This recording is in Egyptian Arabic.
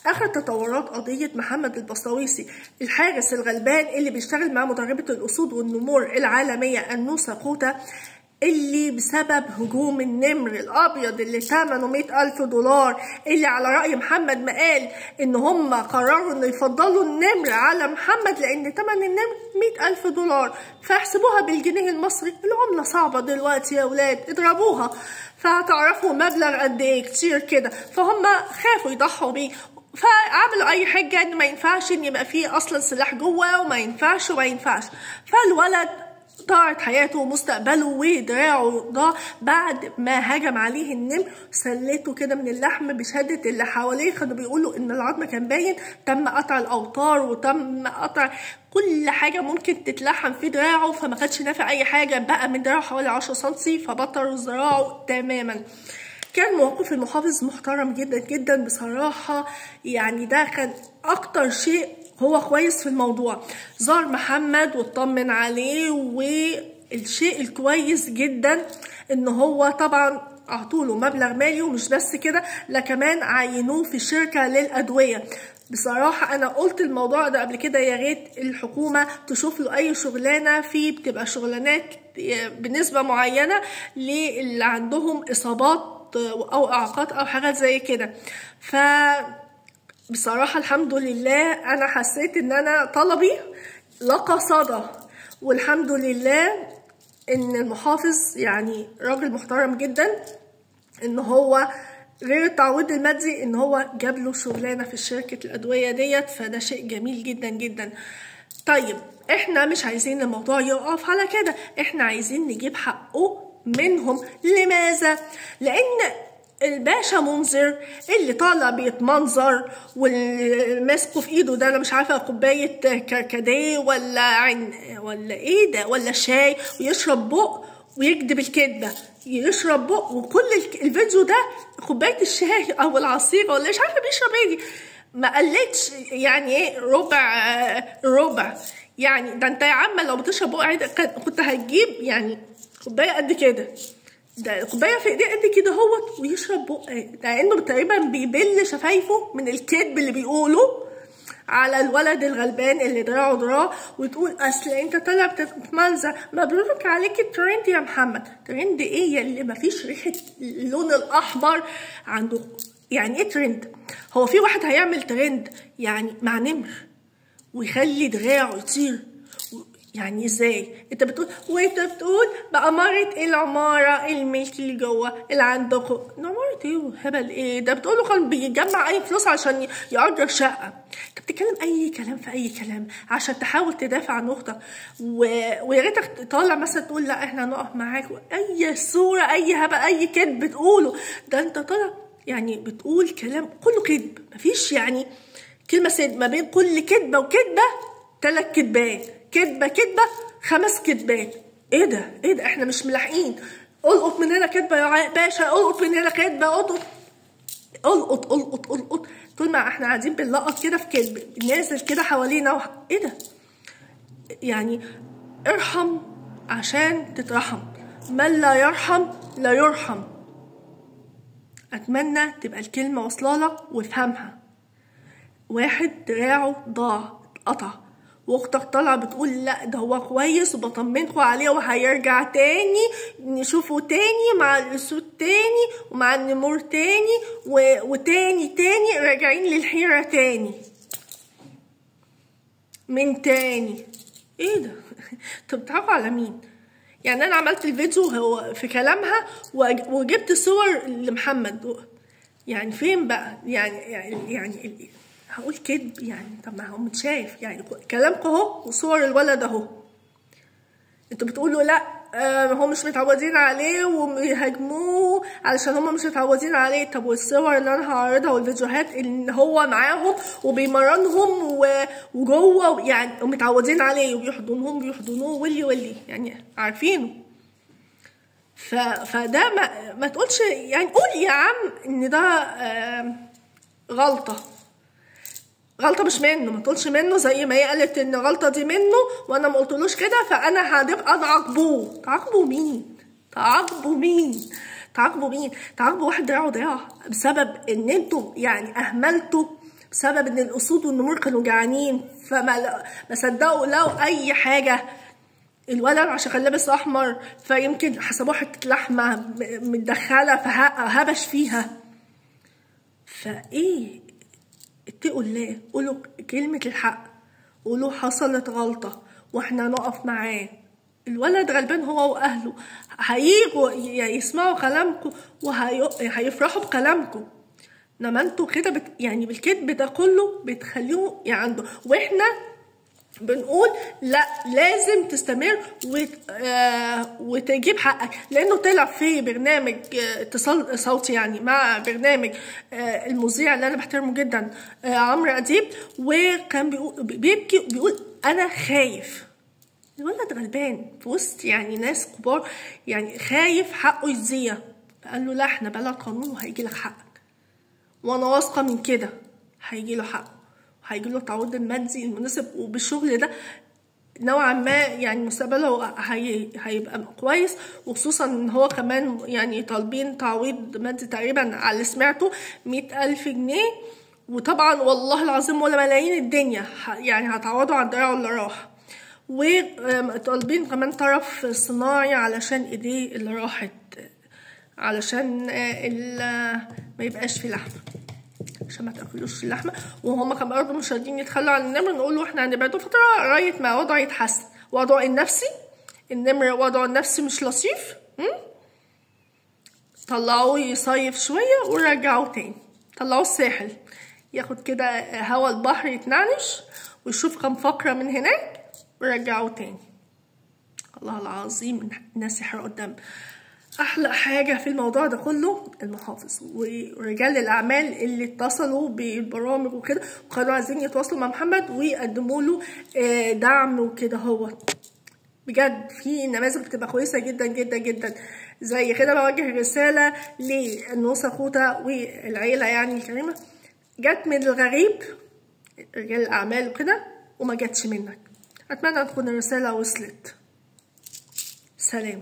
اخر تطورات قضية محمد البسطويسي الحارس الغلبان اللي بيشتغل مع مدربه الاسود والنمور العالمية النوسه قوتا، اللي بسبب هجوم النمر الابيض اللي ثمنه 100,000 دولار، اللي على راي محمد ما قال ان هم قرروا ان يفضلوا النمر على محمد لان ثمن النمر 100,000 دولار، فاحسبوها بالجنيه المصري، العملة صعبة دلوقتي يا اولاد، اضربوها فهتعرفوا مبلغ قد ايه كتير كده. فهم خافوا يضحوا بيه، فعملوا اي حاجة ان ما ينفعش ان يبقى فيه اصلا سلاح جوه، وما ينفعش وما ينفعش. فالولد ضاعت حياته ومستقبله ودراعه ضاع بعد ما هجم عليه النمر، سلته كده من اللحم بشهادة اللي حواليه، كانوا بيقولوا ان العظم كان باين، تم قطع الاوتار وتم قطع كل حاجة ممكن تتلحم في دراعه، فما كانش نافع اي حاجة، بقى من دراعه حوالي 10 سنتي، فبطروا ذراعه تماما. كان موقف المحافظ محترم جدا جدا بصراحة، يعني ده كان اكتر شيء هو كويس في الموضوع. زار محمد واطمن عليه، والشيء الكويس جدا ان هو طبعا اعطوله مبلغ مالي، ومش بس كده، لا كمان عينوه في شركة للأدوية. بصراحة انا قلت الموضوع ده قبل كده، يا ريت الحكومة تشوف له اي شغلانة، في بتبقى شغلانات بنسبة معينة للي عندهم اصابات او اعاقات او حاجات زي كده. ف بصراحة الحمد لله أنا حسيت إن أنا طلبي لقى صدى، والحمد لله إن المحافظ يعني راجل محترم جدا، إن هو غير التعويض المادي إن هو جاب له شغلانة في شركة الأدوية ديت، فده شيء جميل جدا جدا. طيب إحنا مش عايزين الموضوع يقف على كده، إحنا عايزين نجيب حقه منهم. لماذا؟ لأن الباشا منذر اللي طالع بيتمنظر والماسكه في ايده ده، انا مش عارفه كوباية كركديه ولا عن ولا ايه ده ولا شاي، ويشرب بق ويكذب الكذبة، يشرب بق، وكل الفيديو ده كوباية الشاي او العصير ولا مش عارفه بيشرب ايه دي، ما قلتش يعني ايه ربع يعني. ده انت يا عم لو بتشرب بق كنت هتجيب يعني كوباية قد كده، ده كوباية في ايديه قد كده اهوت ويشرب بق، لانه تقريبا بيبل شفايفه من الكذب اللي بيقوله على الولد الغلبان اللي دراعه ضراع، وتقول اصل انت طالع بتتمنظر. مبروك عليك الترند يا محمد. ترند ايه يا اللي مفيش ريحه اللون الاحمر عنده؟ يعني ايه ترند؟ هو في واحد هيعمل ترند يعني مع نمر ويخلي دراعه يطير؟ يعني ازاي؟ انت بتقول، وانت بتقول بأمارة العمارة الملك اللي جوه اللي عندكم، عمارة ايه وهبل ايه ده؟ بتقوله كان بيجمع اي فلوس عشان يأجر شقة. انت بتتكلم اي كلام في اي كلام عشان تحاول تدافع عن اختك، ويا ريتك طالع مثلا تقول لا احنا هنقف معاك، اي صورة اي هبل اي كذب بتقوله ده، انت طالع يعني بتقول كلام كله كذب، مفيش يعني كلمة سد ما بين كل كذبة وكذبة 3 كذبات، كدبه كدبه 5 كدبات. ايه ده؟ ايه ده؟ احنا مش ملاحقين. القط من هنا كدبه يا باشا، القط من هنا كدبه، القط القط القط القط. طول ما احنا قاعدين بنلقط كده في كدب نازل كده حوالينا ايه ده؟ يعني ارحم عشان تترحم، من لا يرحم لا يرحم. اتمنى تبقى الكلمة واصله لك وافهمها. واحد دراعه ضاع اتقطع، واختك طالعه بتقول لا ده هو كويس وبطمنكوا عليه وهيرجع تاني، نشوفه تاني مع الاسود تاني ومع النمور تاني وتاني تاني، راجعين للحيره تاني من تاني. ايه ده؟ انتوا بتضحكوا على مين؟ يعني انا عملت الفيديو هو في كلامها وجبت صور لمحمد، يعني فين بقى؟ يعني هقول كذب يعني؟ طب ما هو متشايف يعني كلامكم اهو وصور الولد اهو. انتوا بتقولوا لا هم مش متعودين عليه وبيهاجموه علشان هم مش متعودين عليه. طب والصور اللي انا هعرضها والفيديوهات اللي هو معاهم وبيمرنهم وجوه يعني ومتعودين عليه وبيحضنهم بيحضنوه واللي يعني عارفينه. فده ما تقولش يعني، قول يا عم ان ده غلطه مش منه، ما تقولش منه زي ما هي قالت ان غلطه دي منه وانا ما قلتلوش كده، فانا هتبقى تعاقبوه. تعاقبوا مين؟ تعاقبوا مين؟ تعاقبوا مين؟ تعاقبوا واحد دراعه ضياع بسبب ان انتوا يعني اهملتوا بسبب ان الاسود والنمور كانوا جعانين، فما ما صدقوا لو اي حاجة. الولد عشان كان لابس احمر فيمكن حسبوه حتة لحمه متدخله فهبش فيها. فايه، اتقوا الله، قولوا كلمة الحق، قولوا حصلت غلطه واحنا نقف معاه. الولد غلبان هو واهله، هيجوا يسمعوا كلامكم وهيفرحوا بكلامكم. انما انتوا كده يعني بالكذب ده كله بتخليهم عنده. واحنا بنقول لا، لازم تستمر وتجيب حقك، لانه طلع في برنامج اتصال صوتي يعني مع برنامج المذيع اللي انا بحترمه جدا عمرو اديب، وكان بيبكي وبيقول انا خايف. الولد غلبان في وسط يعني ناس كبار، يعني خايف حقه يتذيع. فقال له لا، احنا بلد قانون وهيجي لك حقك، وانا واثقة من كده هيجي له حقه، هيجي له التعويض المادي المناسب، وبالشغل ده نوعا ما يعني مستقبله هيبقى كويس. وخصوصا ان هو كمان يعني طالبين تعويض مادي تقريبا على اللي سمعته 100,000 جنيه، وطبعا والله العظيم ولا ملايين الدنيا يعني هتعوضوا عن ضياعه اللي راح. وطالبين كمان طرف صناعي علشان ايديه اللي راحت، علشان ما يبقاش في لحمه، عشان ما تاكلوش اللحمة. وهما كانوا برضه مش راضيين يتخلوا عن النمر، نقول له احنا هنبعده فترة لغاية ما وضعه يتحسن، وضعه النفسي. النمر وضعه النفسي مش لطيف، طلعوه يصيف شوية ورجعوه تاني، طلعوه الساحل ياخد كده هوا البحر يتنعنش ويشوف كام فقره من هناك ورجعوه تاني. الله العظيم الناس يحرقوا الدم. احلى حاجة في الموضوع ده كله المحافظ ورجال الاعمال اللي اتصلوا بالبرامج وكده، وكانوا عايزين يتواصلوا مع محمد ويقدموا له دعم وكده. هو بجد في نماذج بتبقى كويسة جدا جدا جدا زي كده. بوجه رسالة لنوسة خوته والعيلة يعني الكريمة، جت من الغريب رجال الاعمال وكده وما جاتش منك. اتمنى تكون الرسالة وصلت. سلام.